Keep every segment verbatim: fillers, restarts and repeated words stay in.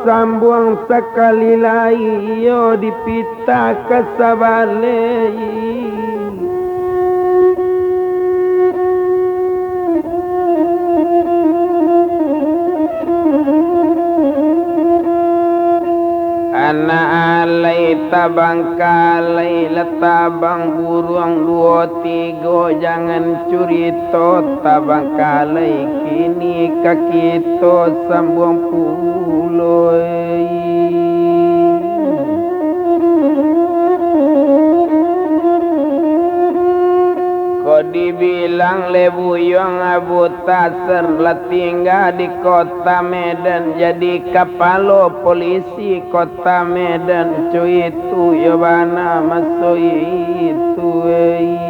Sambuang sakali lai, iyo dipitah ka sabaleh. Anak alai tabangkalai, lah tabang buruang duo tigo, jangan curito tabangkalai, kini ka kito sambuang pulo. Ko dibilang leh buyuang Abu Tasar, lah tingga di kota Medan, jadi kapalo polisi kota Medan, cuitu yo bana maso itu, ei.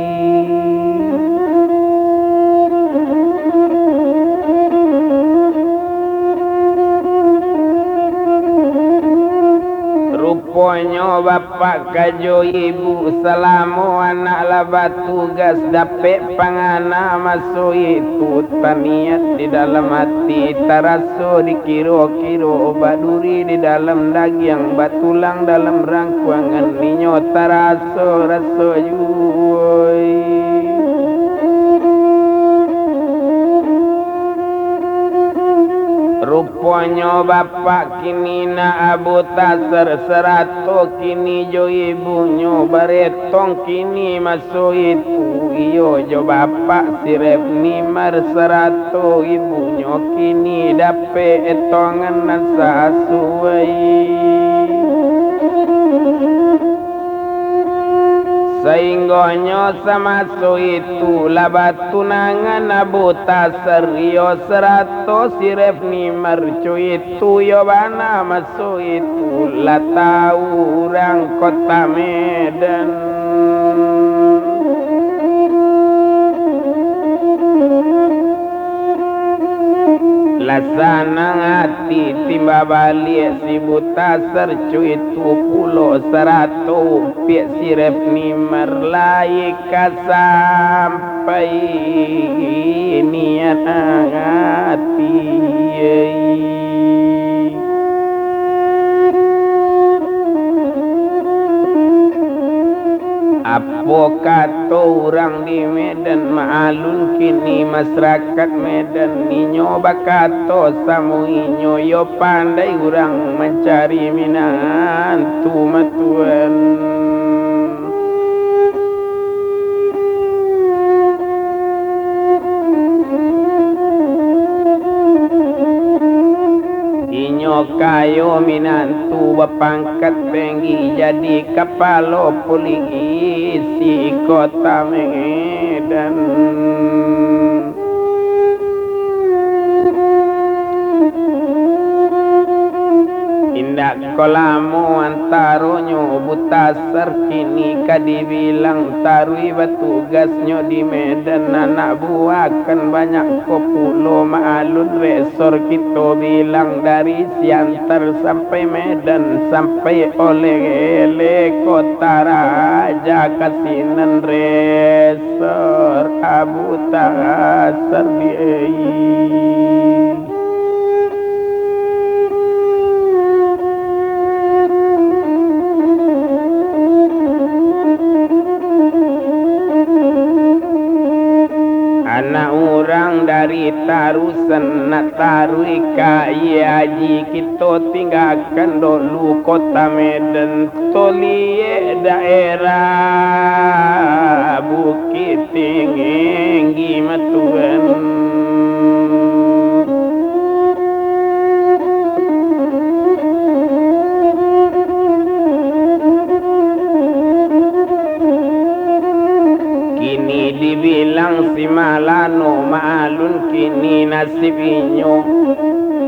Ruponyo bapak ka jo ibu, salamo anak lah batugas, dapek pangana maso itu, taniat di dalam ati, taraso dikiro-kiro, baduri di dalam dagiang, batulang dalam rangkuangan, inyo taraso-raso juo. Ruponyo bapak kini nak Abu Tasar, sarato kini jo ibunyo, baretong kini maso itu, iyo jo bapak si Refni Mar, sarato ibunyo kini dapek etongan nan sasuai. Sainggonyo samaso itu lah batunangan Abu Tasar, iyo sarato si Refni Mar, cuitu yo bana maso itu, lah tau urang kota Medan. Lah sanang ati timba baliak si Butasar, cuitu pulo sarato umpiak si Refni Mar, lai ka sampai niat ati. Apo kato urang di Medan, maalun kini masarakat Medan, inyo bakato samo inyo, yo pandai urang mancari minantu matuan. Inyo kayo minantu bapangkat tenggi, jadi kapalo pulisi kota Medan. Indak ko lamo antaronyo Butasar kini ka dibilang taruih batugasnyo di Medan, anak buah kan banyak ko pulo, maalun resor kito bilang dari Siantar sampai Medan, sampai Olegele Kota Raja ka sinan resor Abu Tasar di. Anak urang dari Tarusan nak taruih ka Aia Aji, kito tinggakan dulu kota Medan, toliek daerah Bukik Tinggi matuan. Kini dibilang si Malano, maalun kini nasib inyo.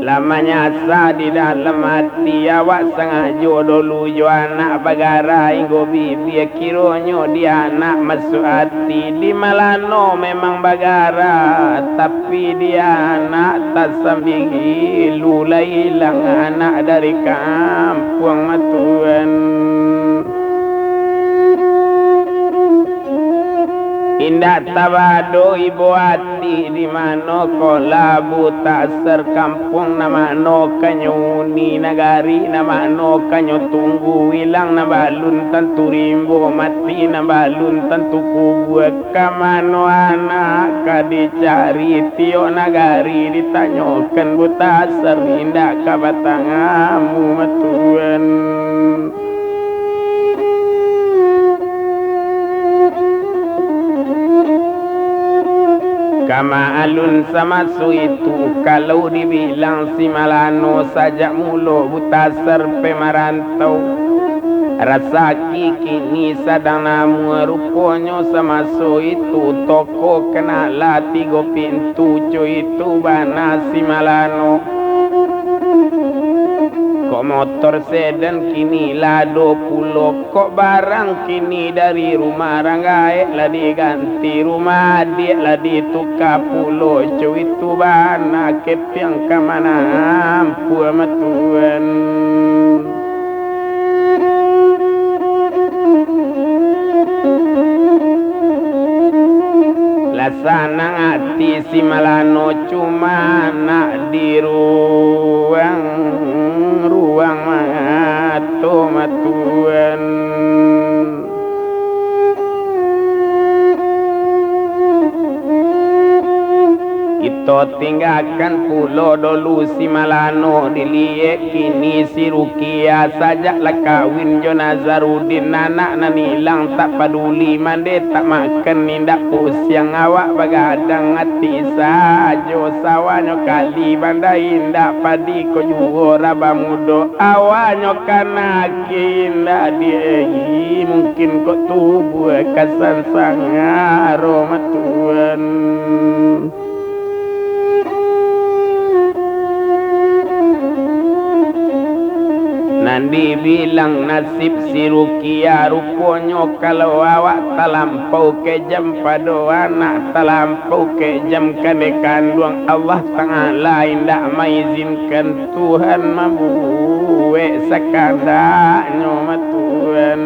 Lah manyasa di dalam ati, awak sangajo dolu jo anak bagara inggo bibia, kironyo di anak masuak ati. Di Malano memang bagara, tapi di anak tasambigi, lu lah ilang anak dari kampuang matuan. Indak tabado ibo ati. Di mano ko labu tasar kampuang, nan mano kanyo uni nagari, nan mano kanyo tunggu wilang, nan balun tantu rimbo mati, nan balun tantu kubua. Ka mano anak ka dicari, tiok nagari ditanyokan, butasar indak ka batangamu matuan. Kama alun samaso itu, kalau dibilang si Malano sajak mulo butasar pai marantau. Rasaki kini sadang namuah, ruponyo samaso itu toko kanalah tigo pintu, co itu bana si Malano. Kok motor sedan kini lah ado pulo, kok barang kini dari rumah rang gaek lah diganti, rumah adiak lah dituka pulo, co itu bana kepiang ka manampuah matuan. Lah sanang ati si Malano, cuma nak diruang-ruang mato matuan. Kito tinggakan pulo dolu si Malano, diliek kini si Rukia sajak lah kawin jo Nazarudin, anak nan ilang tak paduli, mande tak makan indak pusiang, awak bagadang ati sajo, sawahnyo kali bandai indak padi, ko juo raba mudo, awanyo kanaki indak diei, mungkin kok tubuah ka sansangaro matuan. Nan dibilang nasib si Rukia, ruponyo kalau awak talampau kejam pado anak, talampau kejam ka kanduang, Allah Ta'ala indak maizinkan Tuhan mambuek sakandaknyo matuan.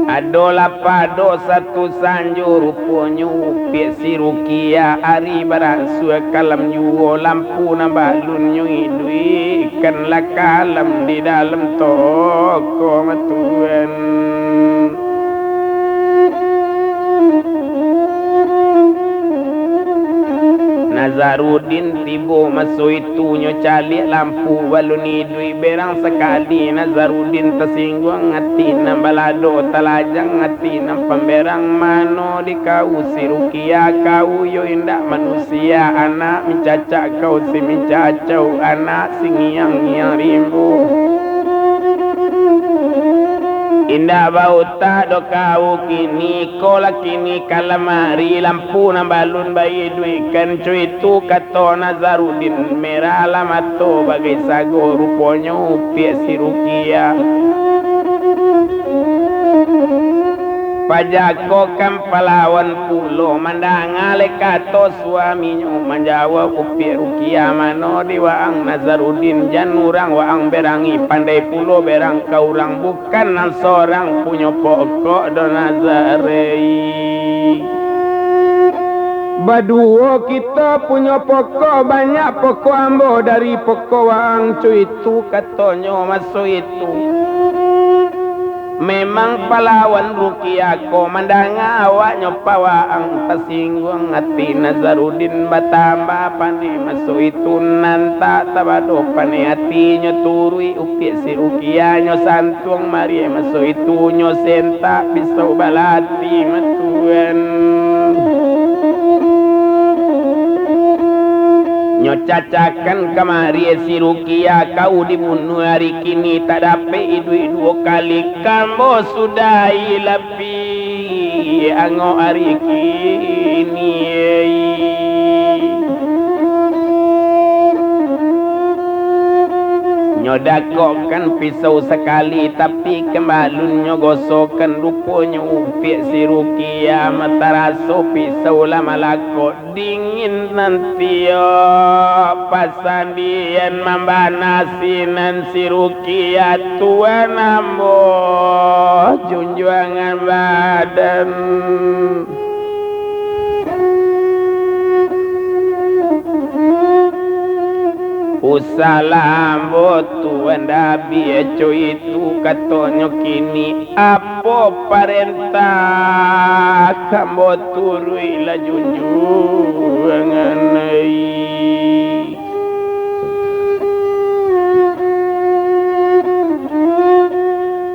Adolah pado satu sanjo, ruponyo upiak si Rukia ari baransua kalam juo, lampu nan balunnyo iduikkan lah kalam di dalam toko matuan. Nazarudin tibo maso itu, nyo caliak lampu balun iduik berang sakali. Nazarudin tasingguang ati, nan balado talajang ati, nan pamberang mano di kau si Rukia, kau yo indak manusia, anak mincacak kau si mincacau, anak si ngiang-ngiang rimbo. Indak bautak doh kau kini, ko lah kini kalam ari, lampu nan balun baiduikkan, co itu kato Nazarudin, merahlah mato bagai sago, ruponyo upiak si Rukia. Pajakokan palawan pulo, mandanga lai kato suaminyo, manjawab upiak Rukia, mano di waang Nazarudin, jan urang waang berangi, pandai pulo berang ka urang, bukan nan sorang punyo pokok doh Nazarei. Baduo kito punyo pokok, banyak pokok ambo dari pokok waang, co itu katonyo maso itu. Memang palawan Rukia ko, mandanga awaknyo pawaang, tasingguang ati Nazarudin, batambah paneh maso itu, nan tak tabado paneh atinyo, turuik upiak si Rukia, nyo santuang marieh maso itu, nyo sentak pisau balati matuan. Nyo cacakan kamari si Rukia, kau dibunuah ari kini, tak dapek iduik duo kali, kambo sudahi lapi angok ari kini. Nyo dakokkan pisau sakali, tapi kambalunnyo gosokkan. Ruponyo upiak si Rukiah, mataraso pisau lah malakok. Dingin nan tiok pasandian mambana sinan si Rukiah, tuan ambo junjuangan badan. Usahlah ambo tuan dabiah co itu, katonyo kini, apo parentah ka ambo turuiklah junjuangan ai.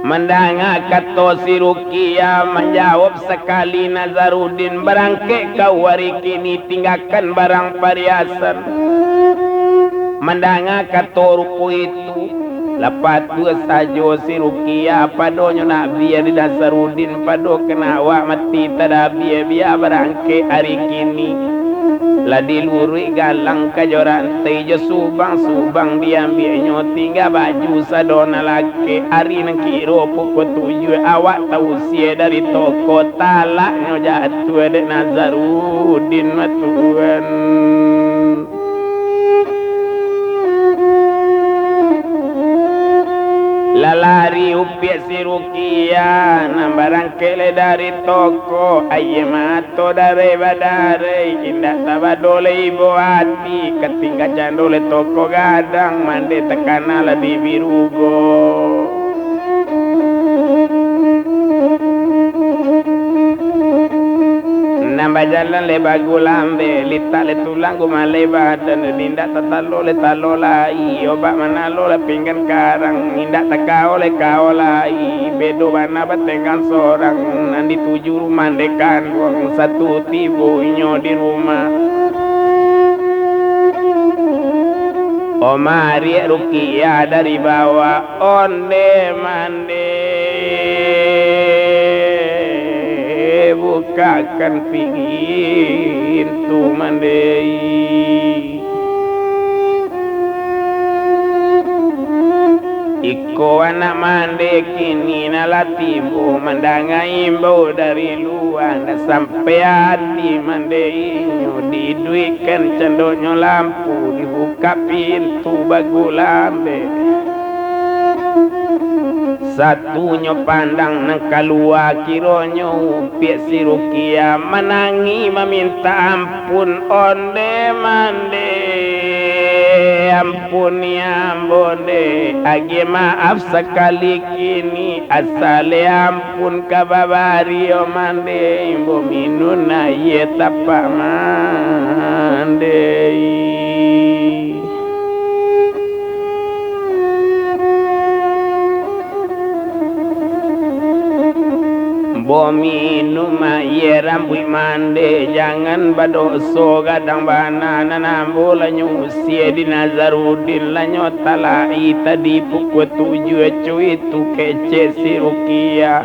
Mandanga kato si Rukiah, manjawab sakali Nazarudin, barangkek kau ari kini, tinggakan barang pariasan. Mandanga kato rupo itu, lah patuah sajo si Rukiah, padonyo nak bia di Nazarudin, pado ka nak awak mati tadabiah, bia barangkek ari kini. Lah diluruik galang ka jo rantai, jo subang-subang diambiaknyo, tingga baju sado nan lakek. Ari nan kiro pukua tujuah, awak tausia dari toko, talaknyo jatuah dek Nazarudin mah tuan. Lah lari upiak si Rukiah, nan barangkek lai dari toko, aia mato darai badarai, indak tabado lai ibo ati, ka tingga cando lai toko gadang, mande takana lah di birugo. Nan bajalan lai bagulambek, litak lai tulang, gumalai badan, indak tatalo lai talo lai, obat manalo lai pinggan karang, indak takao lai kao lai, bedo bana batenggang sorang, nan dituju rumah dek kanduang, satu tibo inyo di rumah. Omariak Rukiah dari bawah, onde mande, bukakan pintu mande. Iko anak mande kini nan lah tibo, mandanga imbau dari lua, ndak sampai ati mande inyo, diiduikkan candonyo lampu, dibukak pintu bagulambek. Satunyo pandang nan kalua, kironyo upiak si Rukiah, manangih mamintak ampun, onde mande, ampuni ambo nde, agiah maaf sakali kini, asa le ampun ka babari, o mande, ambo minun aia tapak mande. Bominum aia rambuik mande, jangan badoso gadang bana, nan ambo lah nyo usia di Nazarudin, lah nyo talai tadi pukua tujuah cuit tu, kecek si Rukiah.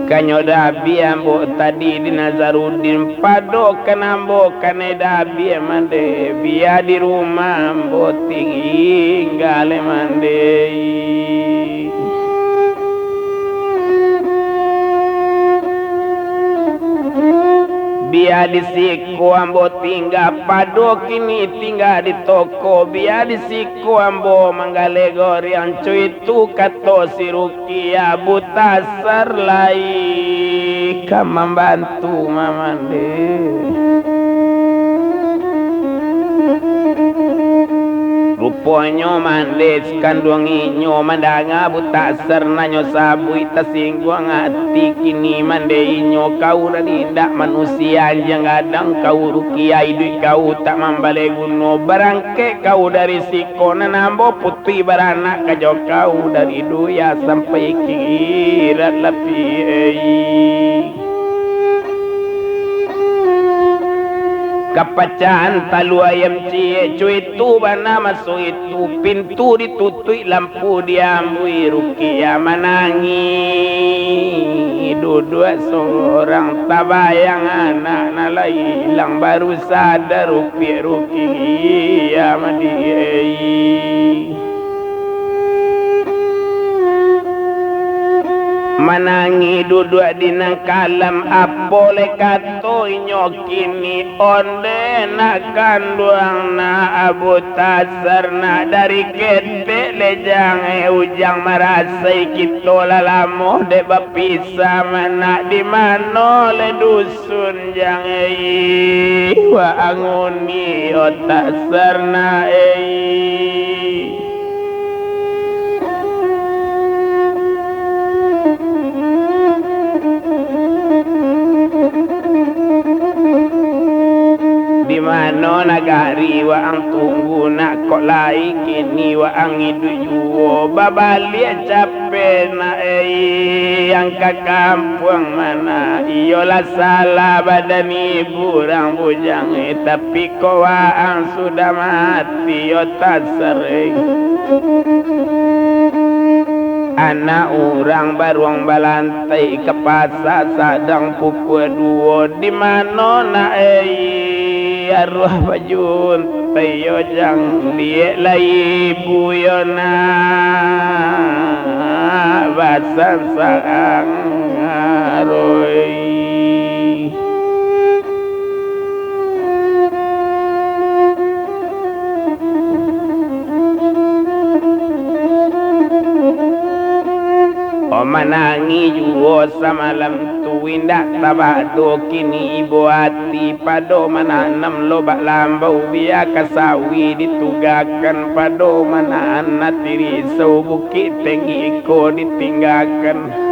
Kanyo dabiah ambo tadi di Nazarudin, padokan ambo kanai dabiah mande, bia di rumah ambo tingga lai mande. Bia di siko ambo tingga, pado kini tingga di toko, bia di siko ambo manggaleh goriang, cuit tu kato si Rukiah, butasar lai ka mambantu mamande. Ruponyo mande si kanduang inyo mandanga butasar nan nyo sabuik, tasingguang ati kini mande inyo, kau nan indak manusia, anjiang gadang kau, Rukiah, iduik kau tak mambaleh guno, barangkek kau dari siko, nan ambo putuih baranak ka jo kau, dari dunia sampai akhirat lapiah. Kapacahan talua ayam ciek, cuit tu bana maso itu, pintu ditutuik, lampu diambuih, Rukiah manangih, duduak sorang, tabayang anak nan lah ilang, baru sadar upiak Rukiah mande. Manangih duduak di nan kalam, apo lai kato inyo kini, onde nak kanduang nak Abu Tasar, nak dari ketek lejang, eh, ujang marasai kito lah lamo dek bapisah, manak di mano lai dusun jang, eh, waang uni otak sarna, eh. Di mano nagari waang tunggu, nak kok lai kini waang iduik juo, babaliak capek nak, eh, ang ka kampuang manak, iyolah salah badan ibu urang bujang, eh, tapi kok waang sudah mati, yo tasareh. Anak urang baruang balantai ka pasa sadang pukua duo, di mano nak, eh, aruah bajuntai, yo jang liek lai ibu, yo nak basansang aroi. Oh, manangih juo samalam tu, indak tabado kini ibo ati, pado mananam lobak lambau, bia ka sawi ditugakan, pado manahan ati risau, bukik tenggi ko ditinggakan.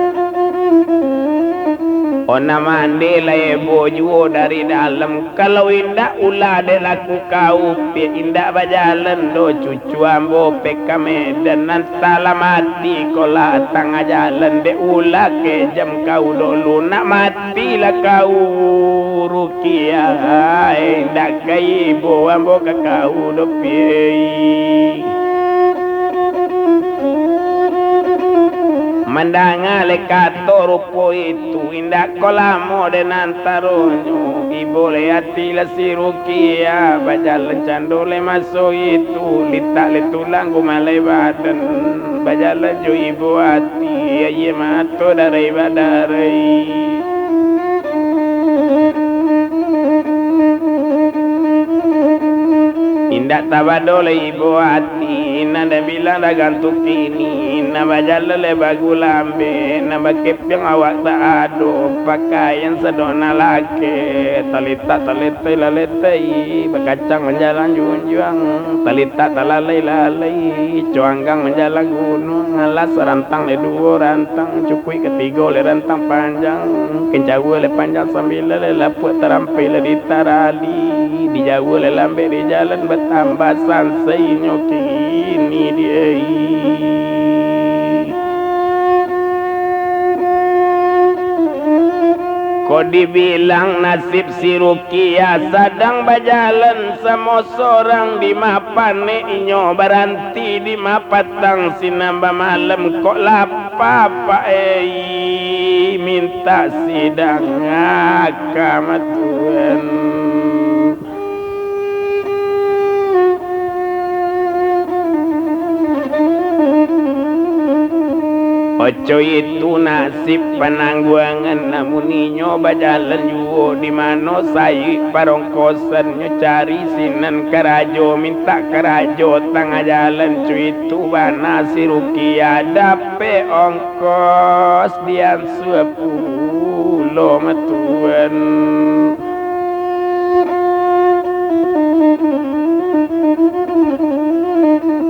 Oh, nan mande lah ebo juo dari dalam, kalau indak ulah dek laku kaupiak, indak bajalan doh cucu ambo pai ka Medan, nan talah mati ko lah tangah jalan, dek ulah kejam kau dulu, nak mati lah kau Rukiah, indak ka ibo ambo ka kau doh piai. Mandanga lai kato rupo itu, indak ko lamo den antaronyo, ibo lai ati lah si Rukiah, bajalan cando lai maso itu, litak lai tulang gumalai badan, bajalan jo ibo ati, aia mato darai badarai. Indak tabado lai ibo ati, nan den bilang dagang tu kini, nan bajalan lai bagulambek, nan bakepiang awak tak ado, pakaian sado nan lakek, talitak taletai-laletai, bakacang manjalang junjuang, talitak talalai-lalai, coanggang manjalang gunuang, alah sarantang lai duo rantang, cukuik katigo lai rantang panjang, kencawa lai panjang sambilan, lai lapuak tarampai lai ditarali, di Jawa lai lambek di jalan, batambah sansainyo kini di ai. Kok dibilang nasib si Rukiah sadang bajalan samo sorang, di ma panek inyo baranti, di ma patang sinan bamalam, kok lapa, Pak, ei, mintak sidang aka matuan. Oco itu nasib panangguangan, namun inyo bajalan juo, di mano sayuik parongkosannyo cari sinan karajo, mintak karajo tangah jalan, cuitu bana si Rukiah dapek ongkos dian suap pulo matuan.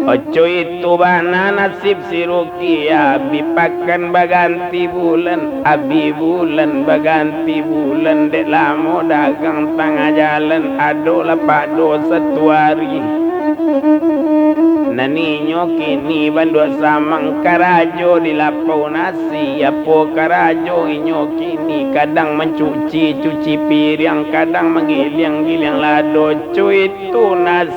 Oco itu bana nasib si Rukiah, abih pakan baganti bulan, abih bulan baganti bulan, dek lamo dagang tangah jalan, ado lah pado satu ari. Nan inyo kini banduak samang karajo di lapau nasi. Siapo karajo inyo kini, kadang mancuci-cuci piriang, kadang manggiliang-giliang lado, cuitu nasib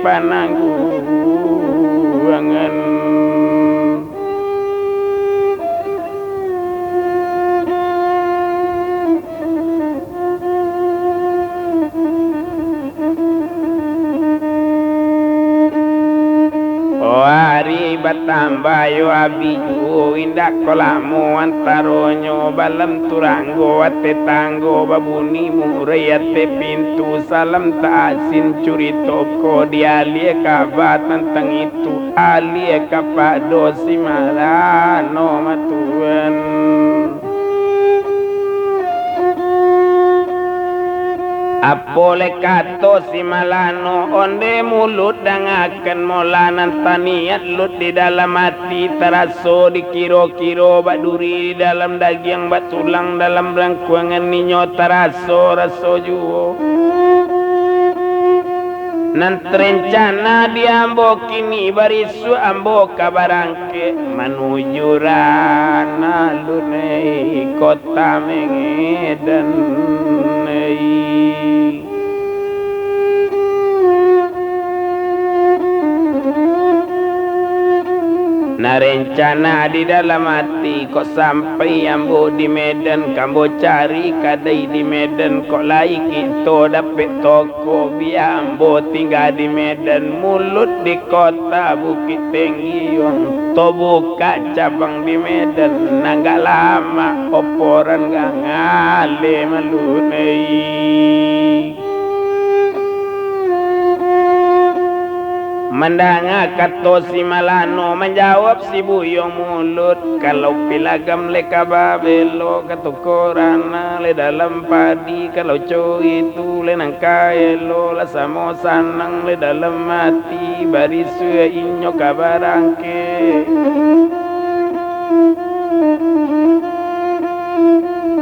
panangguangan. Ari batambah yo abih juo, indak ko lamo antaronyo, balam turanggo ateh tanggo, babuni murai ateh pintu, salam taasin curito ko, dialiah kaba tantang itu, aliah kapado si Malano matuan. Apo lai kato si Malano, onde muluik dangakan mola, nan taniat luik di dalam ati taraso, dikiro-kiro bak duri di dalam dagiang, bak tulang dalam rangkuangan, inyo taraso-raso juo. Nan tarencana di ambo kini, barisuak ambo ka barangkek manuju rana lunai kota Medan. Nah, rencana di dalam ati, kok sampai ambo di Medan, ka ambo cari kadai di Medan, kok lai kito dapek toko, bia ambo tingga di Medan, muluik di kota Bukittinggi, wang to bukak cabang di Medan, nan agak lamak, opo rang ka ngaleh malu nai. Mandanga kato si Malano, manjawab si Buyuang Muluik, kalau pilagam lai ka babelo, ka tuko rana lai dalam padi, kalau co itu lai nan ka elo, lah samo sanang lai dalam ati, barisuak inyo ka barangkek.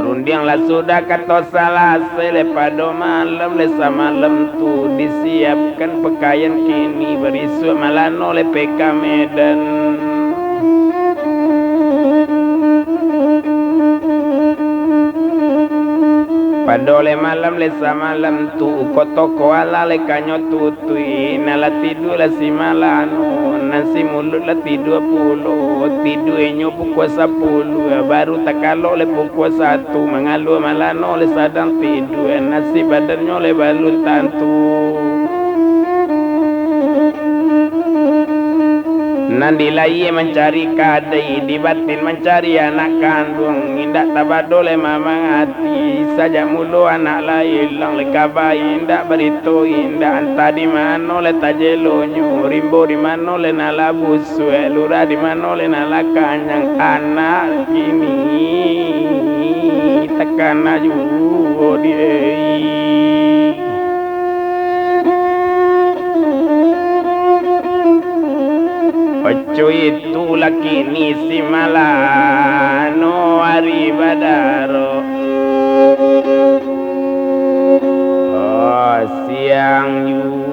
Rundiang lah sudah kato salasai, lai pado malam lai samalam tu, disiapkan pakaian kini, barisuak Malano lai pai ka Medan. Pado lai malam lai samalam tu, koto ko alah lai ka nyo tutuik, nan lah tidua lah si Malano, nan si Muluik lah tidua pulo, tidua inyo pukua sapuluah, baru takalok lai pukua satu, mangalua Malano lai sadang tidua, nasib badannyo lai balun tantu. Nan di lahia mancari kadai, di batin mancari anak kanduang, indak tabado lai mamang ati, sajak mulo anak lah ilang, lai kaba indak, barito indak, antah di mano lai tajelonyo, rimbo di mano lai nan lah busuak, lurah di mano lai nan lah kanyang, anak kini takana juo di. Oco itu lah kini si Malano ari badaro. Oh, siang juo.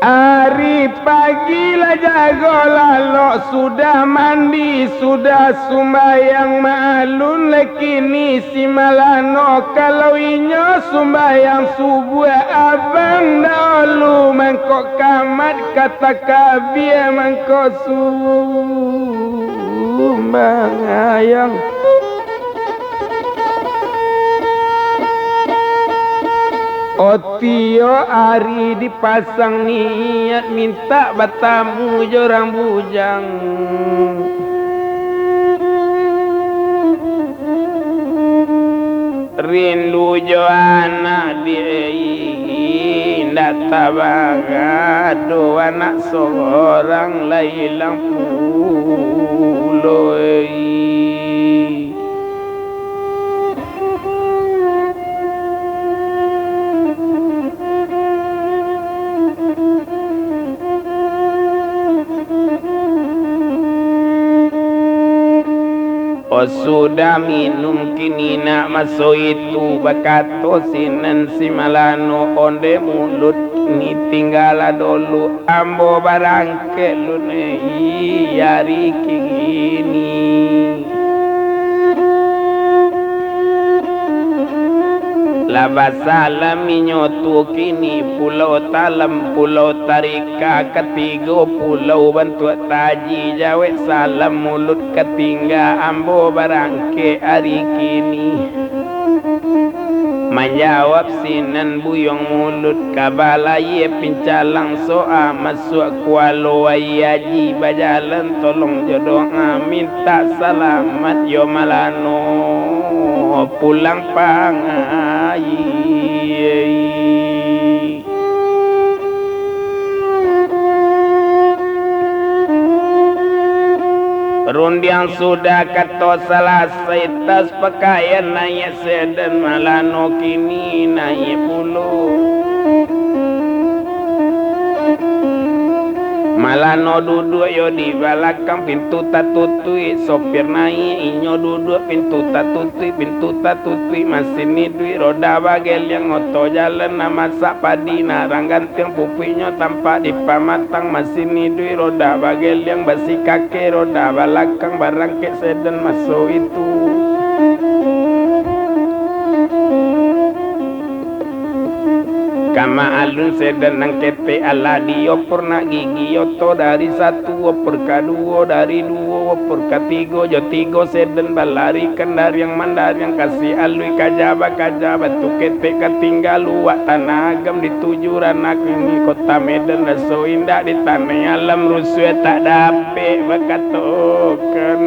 Ari pagi lah jago lalok, sudah mandi, sudah sumbayang, maalun lai kini si Malano. Kalau inyo sumbayang subuah, abang dahulu mangko kamat, ka takabia mangko sumbayang. Otio ari dipasang niat, mintak batamu jo urang bujang. Rindu jo anak di, indak tabagado, anak sorang lah ilang pulo. Oh, sudah minum kini nak maso itu, bakato sinan si Malano, onde muluik ni tinggalah dulu, ambo barangkek lu ni ari kini. Lah basalam inyo tu kini, pulau Talam, pulau Tarika, katigo pulau bantuak taji, jawek salam muluik ka tingga, ambo barangkek ari kini. Manjawab sinan buyuang muluik, ka balayia pincalang soa, masuak Kualo Aia Aji, bajalan tolong jo doa, mintak salamat yo Malano pulang pangai. Rundiang sudah kato salasai, tas pakaian naiak sedan, Malano kini naiak pulo. Malano duduak yo di balakang, pintu tatutuik, sopir naiak, inyo duduak, pintu tatutuik, pintu tatutuik, masin iduik, roda bageliang, oto jalan, nan masak padi, nan rang gantiang, pupuiknyo tampak di pamatang, masin iduik, roda bageliang, basi kaki, roda balakang, barangkek sedan maso itu. Ka maalun sedan nan ketek, alah diopor nak gigi oto, dari satu opor ka duo, dari duo opor ka tigo, jo tigo sedan balari, kan dariang mandariang, kasi alui kaja bakaja, batu ketek ka tingga, luak tanah agam dituju ranah kini, kota Medan raso indak, di tanah alam rusuah tak dapek bakatokan.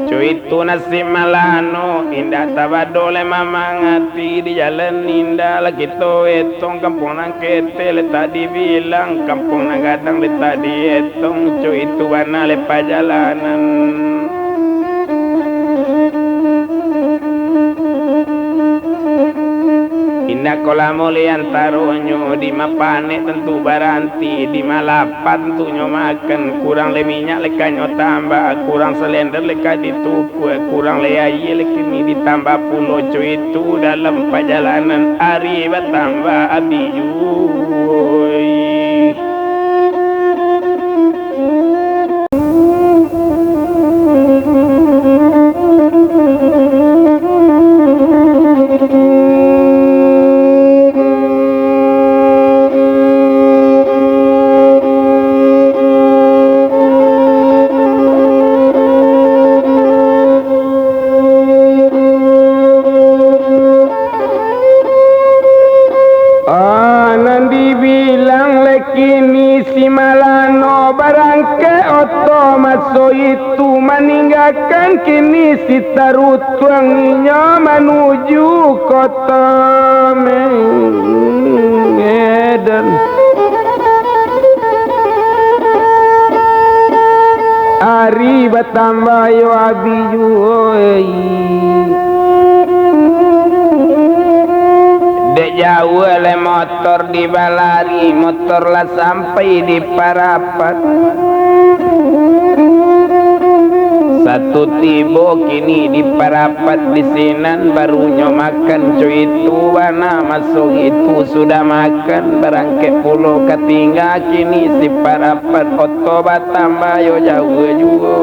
Cuitu nasib Malano, indak tabado lai mamang ati, di jalan indak lah kito etong, kampuang nan ketek lai tak dibilang, kampuang nan gadang lai tak dietong, cuitu bana lai pajalanan. Indak ko lamo lai antaronyo, di mapanek tantu baranti, di malapa tantunyo makan, kurang lai minyak lai kanyo tambah, kurang salender lai ka ditukuak, kurang lai aia lai kini ditambah pulo, cuitu dalam pajalanan, ari batambah abih juo. Ah, nan dibilang lai kini si Malano, barangkek oto maso itu, maninggakan kini si Tarutuang, inyo manuju kota Medan. Ari batambah yo abih juo, oi. Dek jauah lai motor dibalari, motor lah sampai di Parapat. Satu tibo kini di Parapat, di sinan barunyo makan, cuitu bana maso itu, sudah makan barangkek pulo ka tingga, kini si Parapat oto batambah yo jauah juo.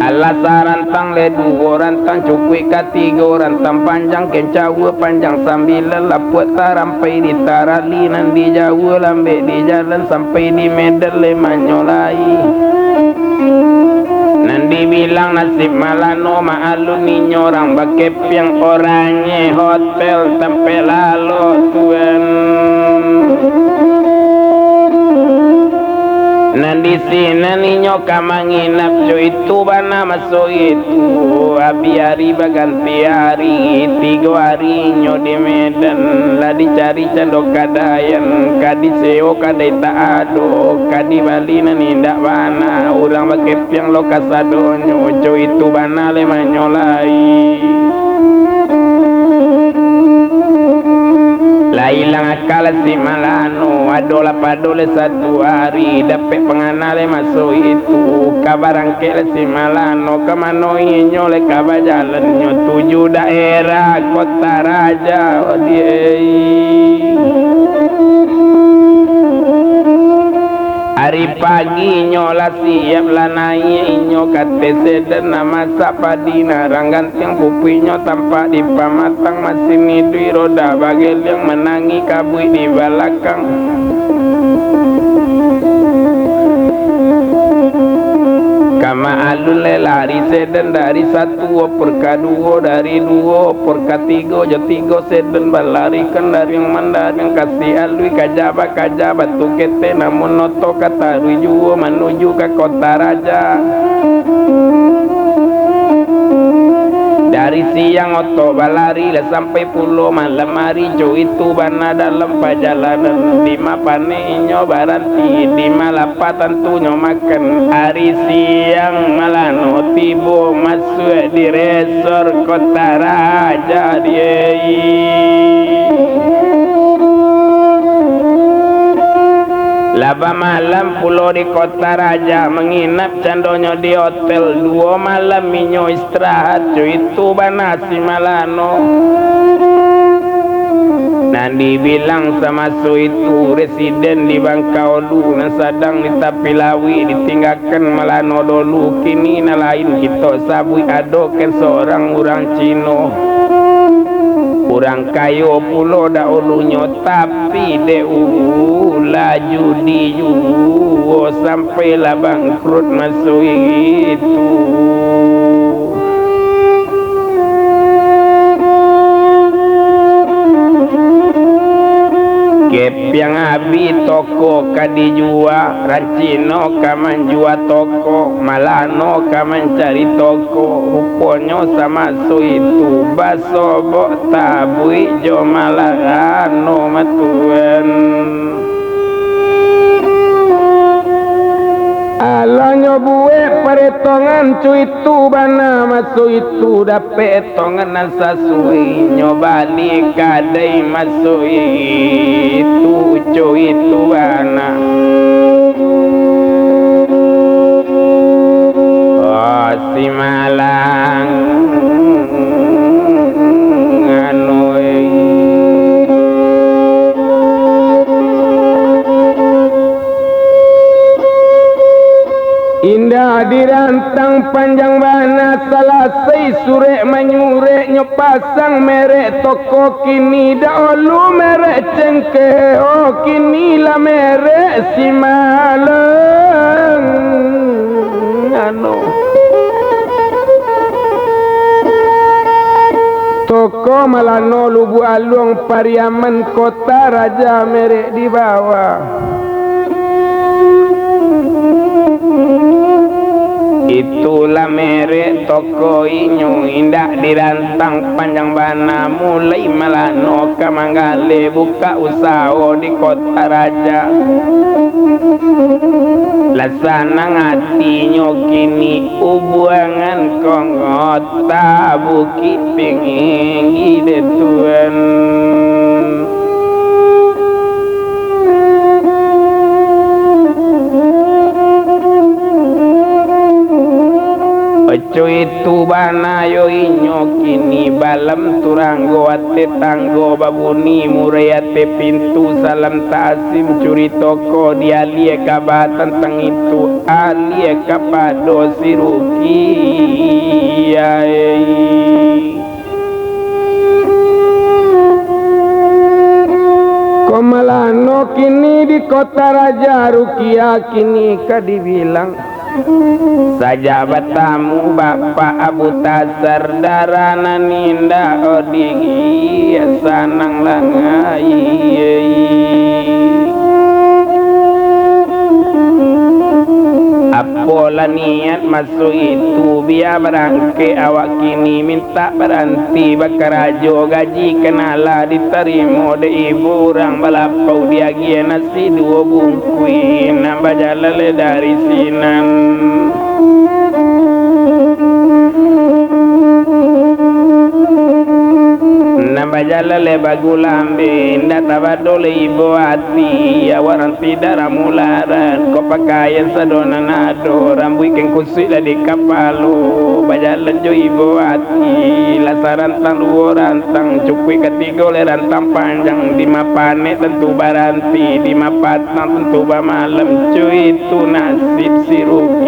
Alah sarantang lai duo rantang, cukuik ka tigo rantang, panjang kencang panjang sambilan, lapuak tarampai di tarali, nan di jauah lambek di jalan, sampai di Medan lai manyolai. Nan dibilang nasib Malano, maalun inyo urang bakepiang, oranye hotel tampek lalo tuan. Nan di sinan inyo ka manginap, cuitu bana maso itu, abih ari baganti ari, tigo ari inyo di Medan, lah dicari cando kadaian, ka disewo kadai tak ado, ka dibali nan indak bana, urang bakepiang lo kasadonyo, cuitu bana lai manyolai. Lah ilang aka lah si Malano, ado lah pado lai satu ari, dapek pangana lai maso itu, ka barangkek lah si Malano, ka mano inyo lai ka bajalannyo, tuju daerah Kota Raja, odiei. Dari paginyo lah siap, lah naiak inyo ka ateh seden, nan masak padi, nan rang gantiang pupuiknyo tampak di pamatang, masin iduik roda bageliang, manangih kabuik di balakang. Ka maalun lai lari seden dari satu oper ka duo, dari duo oper ka tigo, jo tigo seden balarikan dariang mandariang, kasi alui ka jaba ka jaba tu ketek, namun oto ka taruih juo manuju ka kota raja. Dari siang oto balari lah sampai pulo malam ari, co itu bana dalam pajalanan, dima panek inyo baranti, dima lapeh tantunyo makan. Ari siang Malano tibo masuak di resor kota raja, diei. Lah bamalam pulo di kota raja, manginap candonyo di hotel, duo malam inyo istirahat, co itu bana si Malano. Nan dibilang samaso itu, residen di Bangkaulu nan sadang di tapi lauik ditinggakan Malano dolu, kini nan lain kito sabuik, adokan sorang urang Cino. Urang kayo pulo dahulunyo, tapi dek ulah judi juo, sampailah bangkrut maso itu. Kepiang abih toko ka dijua, rang Cino ka manjua toko, Malano ka mancari toko. Ruponyo samaso itu basobok tabuik jo Malano matuan. Alanyo buek paretongan, co itu bana maso itu, dapek etongan nan sasuai, nyo bali kadai maso itu, co itu bana. Oh, si Malang, anu, eh. Indak dirantang panjang bana, salasai surek manyurek, nyo pasang merek toko kini, dahulu merek cengkeh, oh, kini lah merek si Malang. Anu. Toko Malano Lubuak Aluang Pariaman Kota Raja merek dibawa. Itulah merek toko inyo, indak dirantang panjang bana, mulai Malano ka manggaleh bukak usaho di Kota Raja. Lah sanang atinyo kini, ubuangan kongota Bukik Tinggi dek tuan. Oco itu bana yo inyo kini, balam turanggo ateh tanggo babuni, murai ateh pintu salam ta'asim, curito ko dialie kaba tantang itu, alie kapado si Rukiah. Ko Malano kini di Kota Raja, Rukiah kini ka dibilang. Sajak batamu Bapak Abu Tasar, darah nan indak odih, sanang langai. Apolah niat maso itu, bia barangkek awak kini, mintak baranti bakarajo, gaji kan alah ditarimo dek ibu urang, balapau diagiah nasi duo bungkuih, nan bajalan lai dari sinan. Nan bajalan lai bagulambek, indak tabado lai ibo ati. Awak ranti darah mularat, kok pakaian sado nan ado, rambuik kengkusuik lah di kapalo. Bajalan jo ibo ati, lah sarantang duo rantang, cukuik katigo lai rantang panjang. Di mapanek tantu baranti, di mapatang tantu bamalam. Cuitu nasib si Rukiah.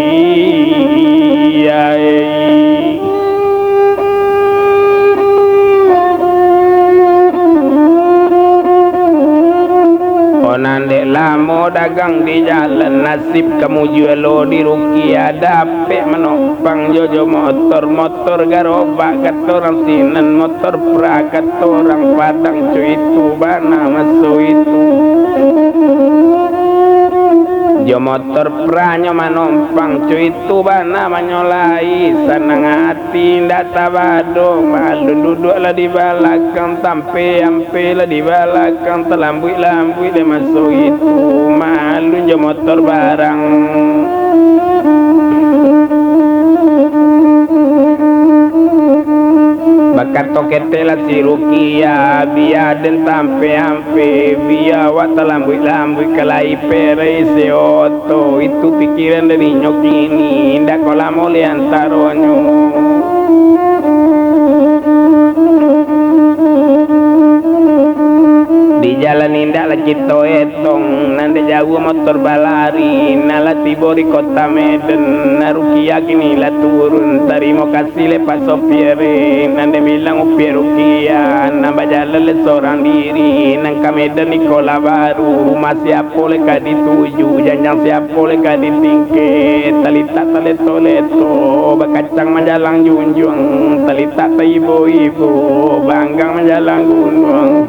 Oh, nan dek lamo dagang di jalan, nasib ka mujua lo di Rukiah, dapek manompang jo, jo motor, motor garobak kato urang sinan, motor pra kato urang Padang, cuitu bana maso itu. Jo motor pra nyo manompang, cuitu bana manyolai, sanang ati indak tabado. Malun duduak lah di balakang, tampek-ampek lah di balakang, talambuik-lambuik dek maso itu. Malun jo motor barang. Bakato ketek lah si Rukiah, bia den tampek-ampek, bia awak talambuik-lambuik, ka lai perai se oto. Itu pikiran dari nyo kini, indak ko lamo lai antaronyo. Di jalan indak lah kito etong, nan dek jauah motor balari, nan lah tibo di kota Medan, nan Rukiah kini lah turun. Tarimo kasih lai Pak Sopir, nan den bilang Upiak Rukiah, nan bajalan lai sorang diri, nan ka Medan iko lah baru, rumah siapo lai ka dituju, janjang siapo lai ka ditingkek, talitak taleto-leto, bakacang manjalang junjuang, talitak taibo-ibo, banggang manjalang gunuang.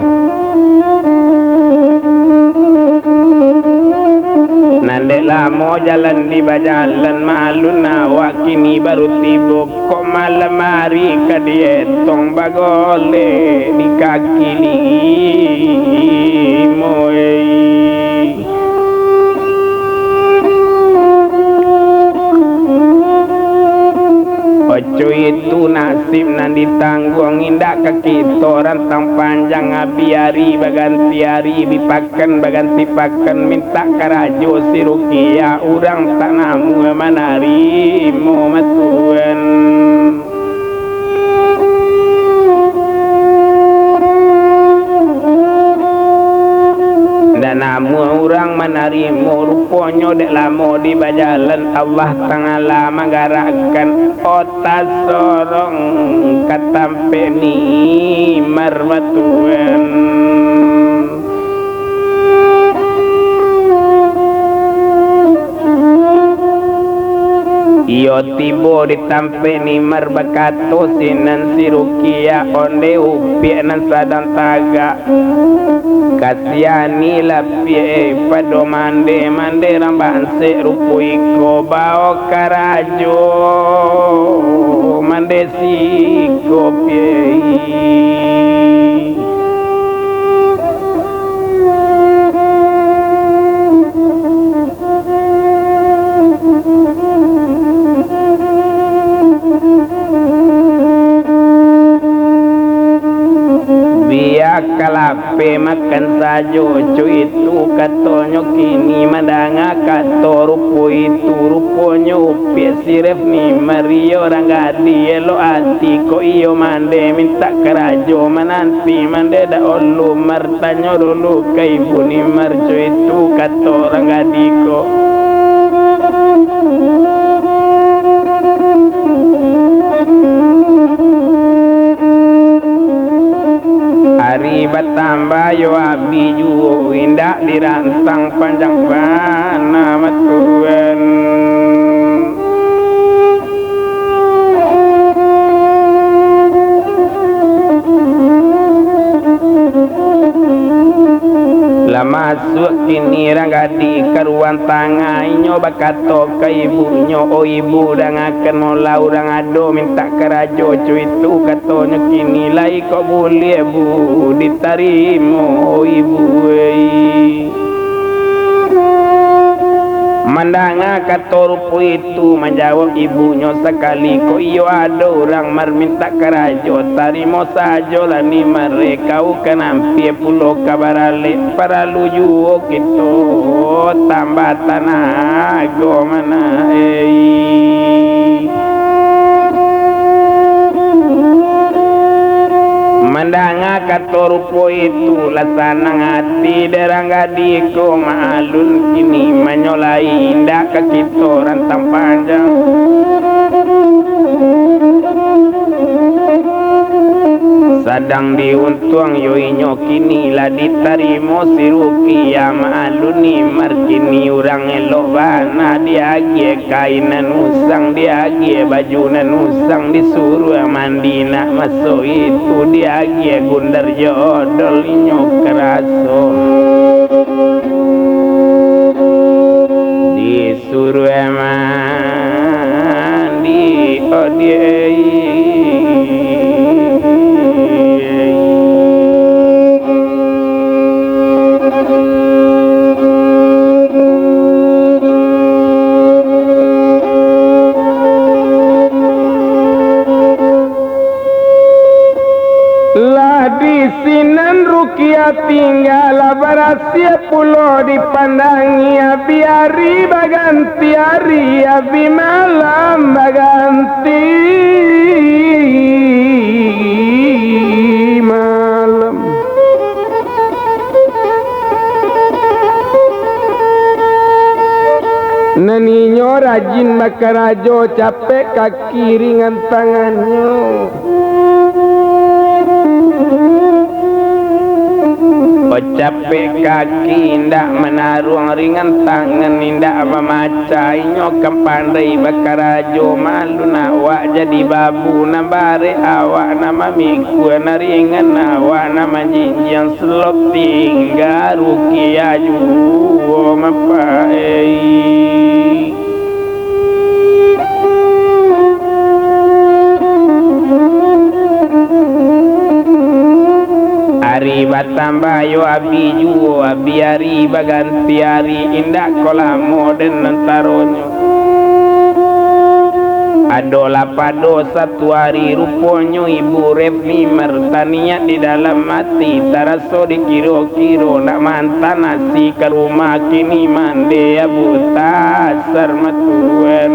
Nan dek lamo jalan di bajalan, malun awak kini baru tibo, kok malam ari ka dietong bagolek di kaki limo, ei. Oco itu nasib nan ditangguang, indak ka kito rantang panjang, abih ari baganti ari, bi pakan baganti pakan, mintak karajo si Rukiah, urang tak namuah manarimo matuan. Ndak namuah urang manarimo, ruponyo dek lamo di bajalan, Allah Ta'ala manggarakkan otak sorong ka tampek mimbar batuan. Iyo tibo di tampek mimbar, bakato sinan si Rukiah, onde Upiak nan sadang tagak. Kasianilah Piak, eh, pado mande, mande rang bansek rupo iko, bao karajo mande siko, Piak. Bia ka lapeh makan sajo, cuitu katonyo kini mandanga kato rupo itu. Ruponyo Upiak sirep ni mario rang gadih, elok ati kok iyo mande mintak karajo, mananti mande dak olo mar. Tanyo dulu ka ibu ni marco itu, kato rang gadih ko. Ari batambah yo abih juo, indak dirantang panjang bana matuan. Lah masuak kini rang gadih ka ruang tangah, inyo bakato ka ibunyo, "O ibu, dangakan molah, urang ado mintak karajo co itu," katonyo kini, "Lai kok buliah, Bu, ditarimo, o ibu, ei." Mandanga kato rupo itu, manjawab ibunyo sakali, "Kok iyo ado urang marmintak karajo, tarimo sajolah ni mareka, ukan ampia pulo ka baralek, paralu juo kito tambah tanago manah ei." Mandanga kato rupo itu, lah sanang ati dek urang gadih ko, Mak Alun kini manyolai indak ka kito rantang panjang. Sadang diuntuang yo inyo, kini lah ditarimo si Rukiah, Mak Alun ni markini urang elok bana, diagiah kain nan usang, diagiah baju nan usang, disuruah mandi nak maso itu, diagiah gundar jo odol inyo karaso. Disuruah mandi, oh, diei. Lah di sinan Rukiah tingga, lah barasiah pulo dipandangi, abi ari baganti ari, abi malam baganti malam. Nan inyo rajin bakarajo, capek kaki ringan tangannyo. Capek kaki indak manaruang, ringan tangan indak mamacah. Inyo kan pandai bakarajo, Mak Alun awak jadi babu, nan barek awak nan mamikua, nan ringan awak nan manjinjiang, selo tingga Rukiah juo mapaei. Ari batambah yo abi juo, abi ari baganti ari, indak ko lamo den antaronyo. Adolah pado satu ari, ruponyo Ibu Refni martaniat di dalam ati, taraso dikiro-kiro nak maanta nasi ka rumah, kini mande Abu Tasar matuan.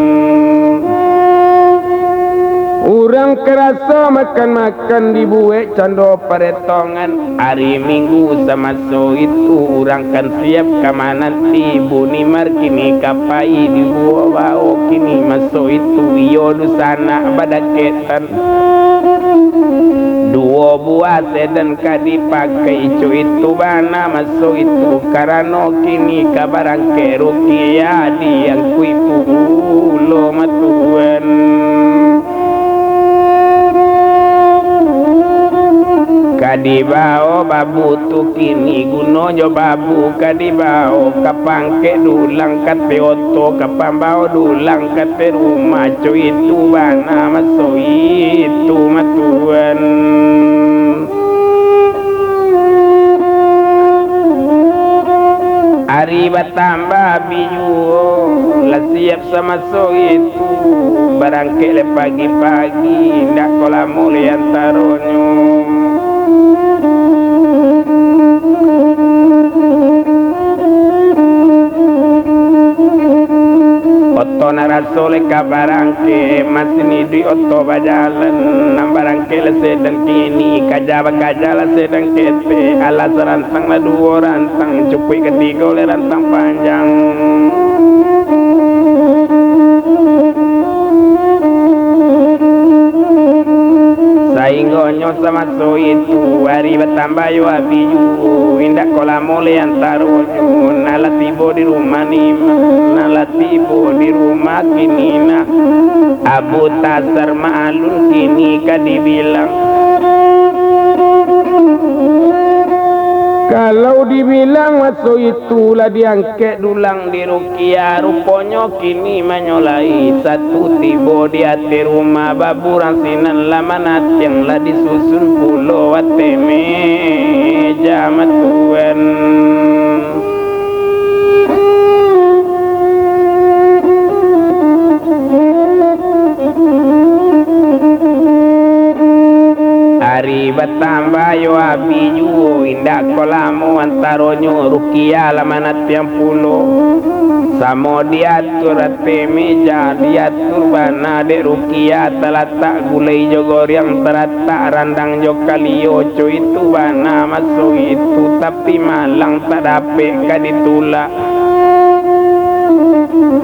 Urang karaso makan-makan, dibuek cando paretongan. Ari Minggu samaso itu, urang kan siap ka mananti Ibu ni markini ka pai dibuek bao kini. Maso itu iyo dunsanak badaketan. Duo buah sedan ka dipakai, co itu bana maso itu, karano kini ka barangkek Rukiah diangkuik pulo matuan. Ka dibao babu tu kini, guno jo babu ka dibao, ka pangkek dulang ka ateh oto, ka pambao dulang ka ateh rumah, co itu bana maso itu matuan. Ari batambah abi juo, lah siap samaso itu, barangkek lai pagi-pagi, indak ko lamo lai antaronyo. Oto nan raso lai ka barangkek, masin iduik oto bajalan, nan barangkek lah sedan kini, kaja bakaja lah sedan ketek, alah sarantang lah duo rantang, cukuik katigo lai rantang panjang. Sainggonyo samaso itu, ari batambah yo abi juo, indak ko lamo lai antaronyo, nan lah tibo di rumah ni, nan lah tibo di rumah kini nah. Abu Tasar Mak Alun kini ka dibilang. Kalau dibilang maso itu lah diangkek dulang di Rukiah, ruponyo kini manyolai. Satu tibo di ateh rumah, baburang sinan lah manatiang, lah disusun pulo ateh meja matuan. Tambah yo abih juo, indak ko lamo antaronyo, Rukiah lah manatiang pulo. Samo diatur ateh meja, diatur bana dek Rukiah, talatak gulai jo goriang, talatak randang jo kalio, co itu bana maso itu, tapi malang tak dapek ka ditulak.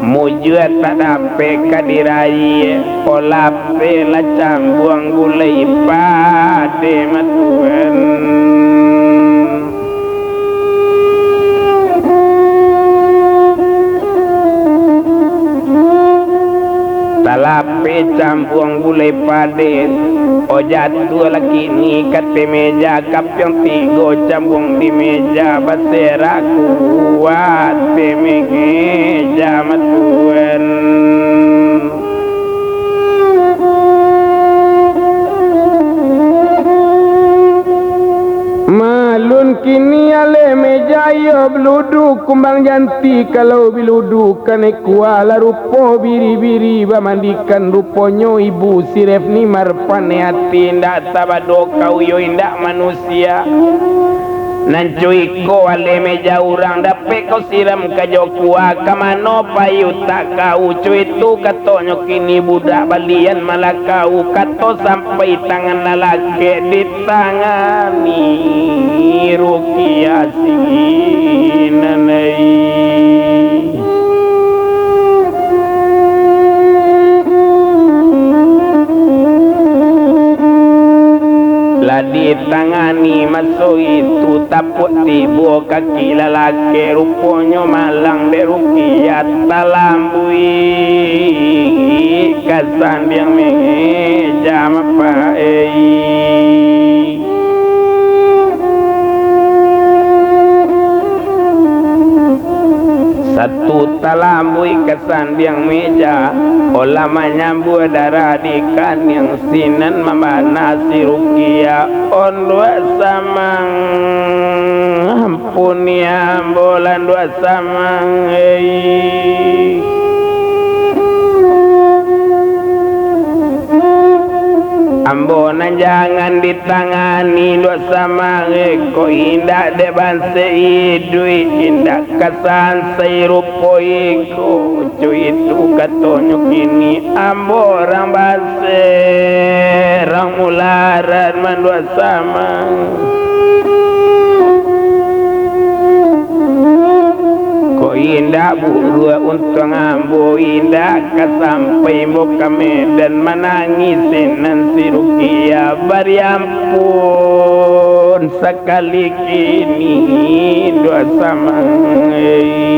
Mujua tak dapek ka dirayi, olah pelah cambuang gulai pade matuan. Talapeh cambuang gulai pade, o jatuah lah kini ka ateh meja, kapiang tigo cambuang di meja, baserak kuat ateh meja matuan. Malun kini aleh meja iyo beludu, kumbang janti kalau biludu kanai kualah rupo biri-biri bamandikan ruponyo ibu si Refni marpaneh ati indak tabado kau yo indak manusia. Nan co iko aleh meja urang dapek kau siram ka jo kuah, ka mano payi utak kau co itu katonyo kini budak balian malakau kato sampai tangan lalakek di tangani Rukiah sinan ai. Lah ditangani maso itu tapuak tibo kaki lalakek, ruponyo malang dek Rukiah talambuik ka sandiang meja mapai. Satu talambuik ka sandiang meja, olah manyambua darah di kaniang sinan mambana si Rukiah, onduak samang. Ampuni ambo lah nduak samang, ei. Ambo nan jangan ditangani nduak samang, ei. Kok indak dek banse iduik, indak ka sansai rupo iko. Cuitu katonyo kini, ambo rang banse, rang mularat manduak samang. Kok indak buruak untuang ambo, indak ka sampai ambo ka Medan manangih sinan si Rukiah, bari ampun sakali kini nduak samang, ei.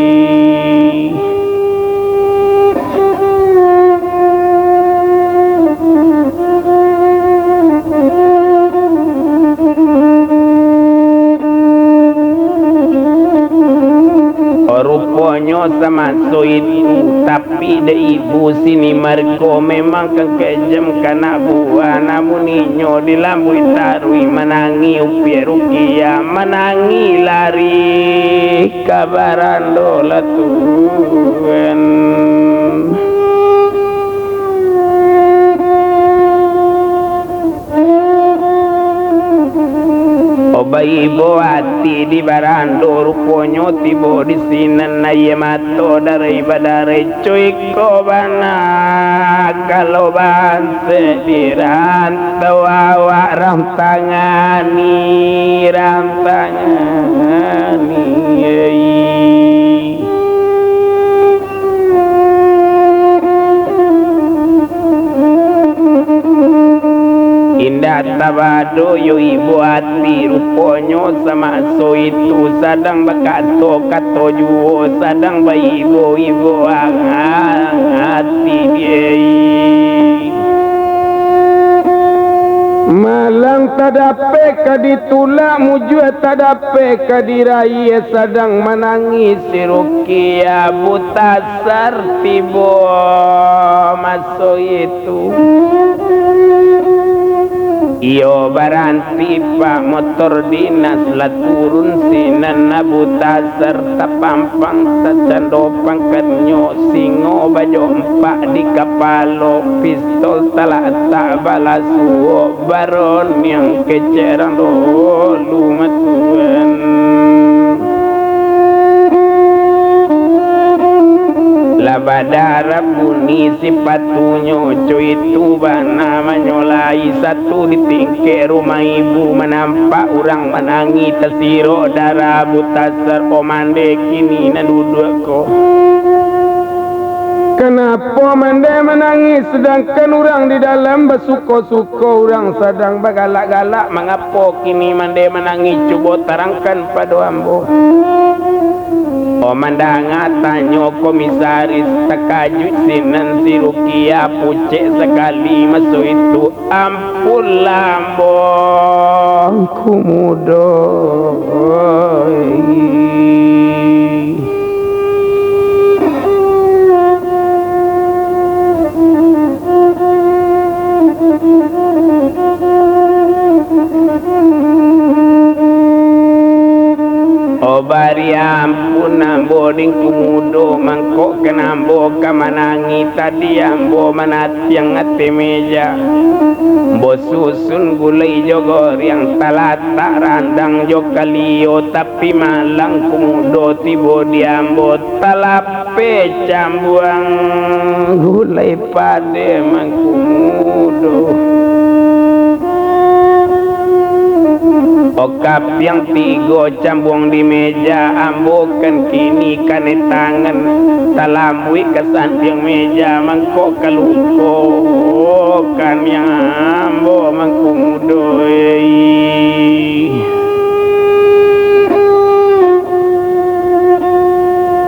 Ruponyo samaso itu, tapi dek ibu sini margo memang kan kejam ka anak buah, namun inyo dilambuik taruih manangih upiak Rukiah, manangih lari ka barando lah tuan. Obai ibo ati di barando, ruponyo tibo di sinan aia mato darai badarai, cuiko bana kalau banse di rantau awak rang tangani, rang tangani, ei. Indak tabado yo ibo ati, ruponyo samaso itu sadang bakato-kato juo, sadang baibo-ibo ati, ei. Malang tadapek ka ditulak, mujua tadapek ka dirayi, sadang manangih si Rukiah buta sar tibo maso itu. Iyo baranti pak motor dinas, lah turun sinan Abu Tasar, tapampang sacando pangkatnyo, singo bajo ampak di kapalo, pistol talatak balasuo, baroniang kecek rang dolu matuan. Lah badarah bunyi sipatunyo, co itu bana manyolai satu di tingkek rumah ibu, manampak urang manangih tasirok darah Abu Tasar, o mande kini nan duduak ko. Kanapo mande manangih, sadangkan urang di dalam basuko-suko, urang sadang bagalak-galak, mangapo kini mande manangih, cubo tarangkan pado ambo. O mandanga tanyo komisaris, takajuik sinan si Rukiah, pucek sakali maso itu, ampunlah ambo, Angku Mudo. O bari ampun ambo dek Angku Mudo, mangko kan ambo ka manangih, tadi ambo manatiang ateh meja. Ambo susun gulai jo goriang, talatak randang jo kalio, tapi malang Angku Mudo tibo di ambo, talap- Pe cambuang gulai pade Mangku Mudo. O kapiang tigo cambuang di meja, ambo kan kini kanai tangan, talambuik ka sandiang meja, mangko ka luko kaniang ambo Mangku Mudo, ei.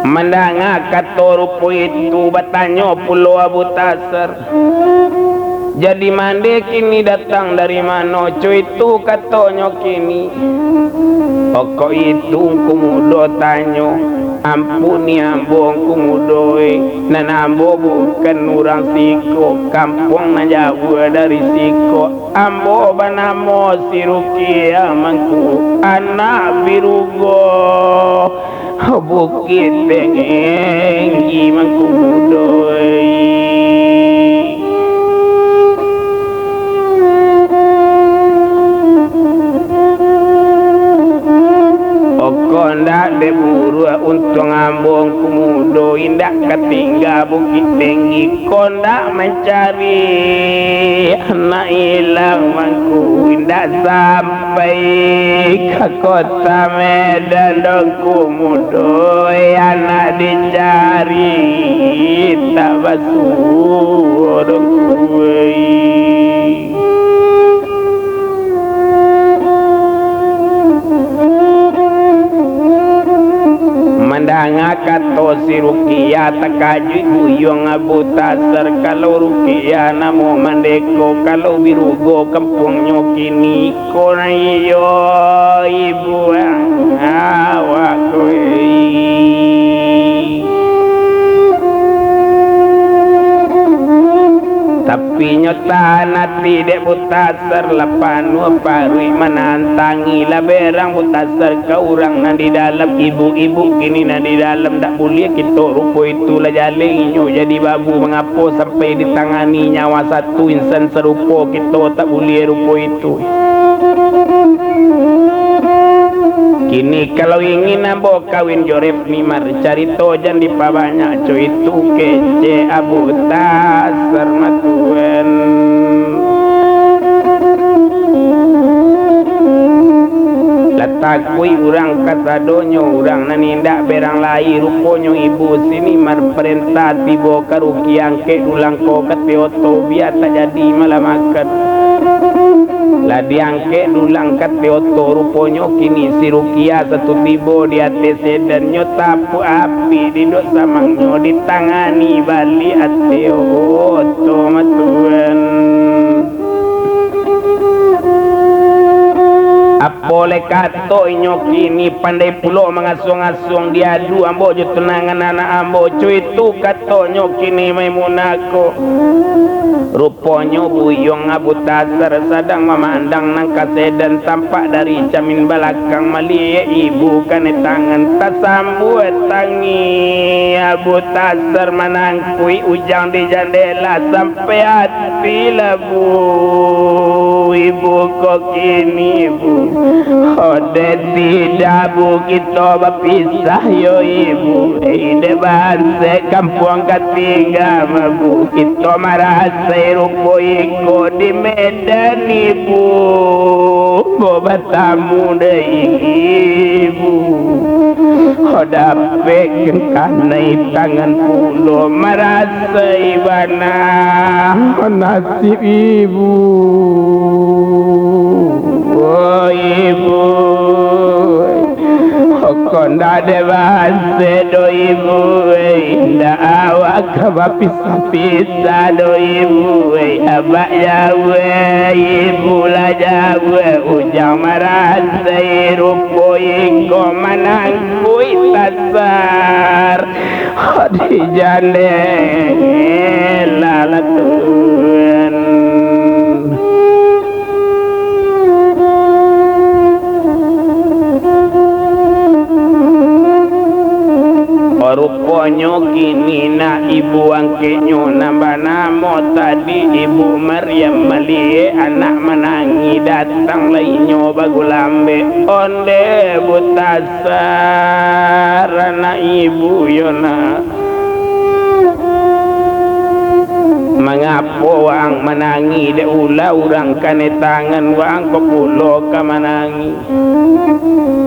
Mandanga kato rupo itu, batanyo pulo Abu Tasar, "Jadi mande kini datang dari mano, co itu katonyo kini?" Pokok itu Ngku Mudo tanyo, "Ampuni ambo Ngku Mudo, eh, nan ambo bukan urang siko, kampuang nan jauah dari siko. Ambo banamo si Rukiah Mangku, anak Birugo, Bukik Tinggi Mangku Mudo, eh." Oko ndak dek buruak, untuang ambo Ngku Mudo indak ka tingga Bukik Tinggi, ko ndak mancari anak ilang Mangku, indak sampai ka kota Medan doh Ngku Mudo, anak dicari tak basuo doh Ngku, eh. Mandanga kato si Rukiah, takajuik buyuang Abu Tasar. Kalau Rukiah namo mandeko, kalau Birugo kampuangnyo kini, ko nan iyo ibu awak ko, eh. Tapi nyo tahan ati dek Butasar, lah panuah paruik manantangi, lah berang Butasar ka urang nan di dalam, ibu-ibu kini nan di dalam, dak buliah kito rupo itu, lah jaleh inyo jadi babu, mangapo sampai ditangani nyawa satu insan sarupo kito, tak buliah rupo itu. Kini kalau ingin ambo kawin jo Refni Mar, carito jan dipabanyak, co itu kecek Abu Tasar matuan. Lah takuik urang kasadonyo, urang nan indak berang lai, ruponyo ibu sini marparentah, tibo ka Rukiah, angkek dulang ko ka Tioto, bia tak jadi malah makan. Lah diangkek dulang ka Tioto, ruponyo kini si Rukiah satu tibo di ateh sedannyo, tapuak api di dok samangnyo, ditangani baliak ateh oto matuan. Boleh kato inyo kini pandai pulo mangasuang-ngasuang, diadu ambo jo tunangan anak ambo, cuitu katonyo kini Maimunah ko. Ruponyo buyuang Abu Tasar sadang mamandang nan ka sedan tampak dari camin balakang, maliek ibu kanai tangan tasambuak tangih. Abu Tasar manangkuik Ujang di jandela sampai ati lah, Bu. Ibu ko kini, Bu. Odeh tidak, Bu, kito bapisah yo, Ibu. Eh, dek banse kampuang ka tingga mah, Bu. Kito marasai rupo iko di Medan, Ibu. Bo batamu dek Ibu. Odeh Pek kanai tangan pulo marasai bana nasib ibu. Oh, ibu, kok ndak dek banse doh, ibu, eh, indak awak ka bapisah-pisah doh, ibu, eh, abak jauah, ibu lah jauah, Ujang marasai rupo iko manang Kuik tasar di jandela lah, Tuan. Ruponyo kini nak ibu angkeknyo nan banamo tadi Ibu Maryam maliek anak manangih, datang lah inyo bagulambek. Ondeh, Bu Tas- Dasar anak ibu yo nak. Mangapo waang manangih dek ulah urang kanai tangan, waang ko pulo ka manangih?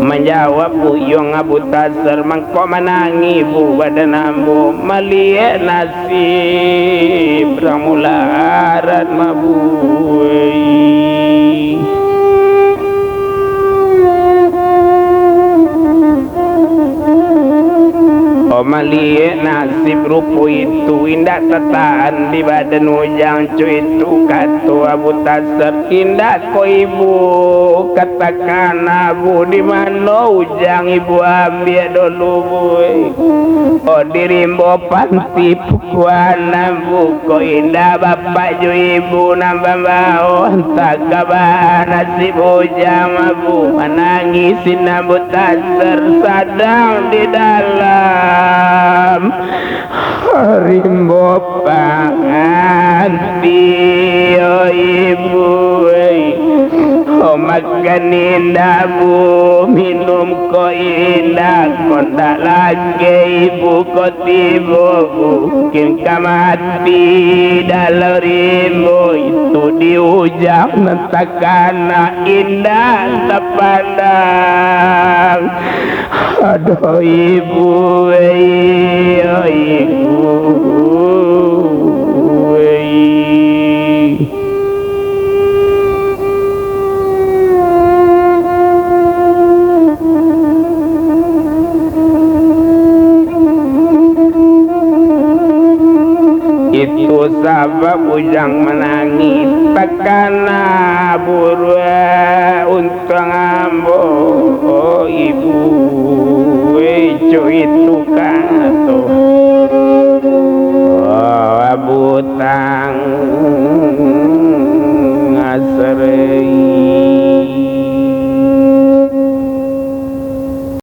Manjawab buyuang Abu Tasar, mangko manangih bu badan ambo, maliek nasib urang mularat mabui. Oh, maliek nasib rupo itu, indak tatahan di badan Ujang co itu, kato Abu Tasar. Indak ko ibu, katakan abu di mano Ujang ibu ambiak dulu, bui? Oh, di rimbo panti Kuanam bu, kok indak bapak jo ibu nan bambawo, antah ka baa nasib Ujang bu, manangih sinan Abu Tasar sadang di dalam rimbo panti, oh ibu, eh. Oh, makan indak bu, minum ko indak, ko ndak lagek ibu ko tibo, mungkin ka mati dalam rimbo itu di Ujang nan takana indak tapandang. Aduh ibu, eh, oh ibu, eh. Itu sabab Ujang manangih, takana buruak untuang ambo, oh ibu, eh, co itu kato. Oh, Abu Tang.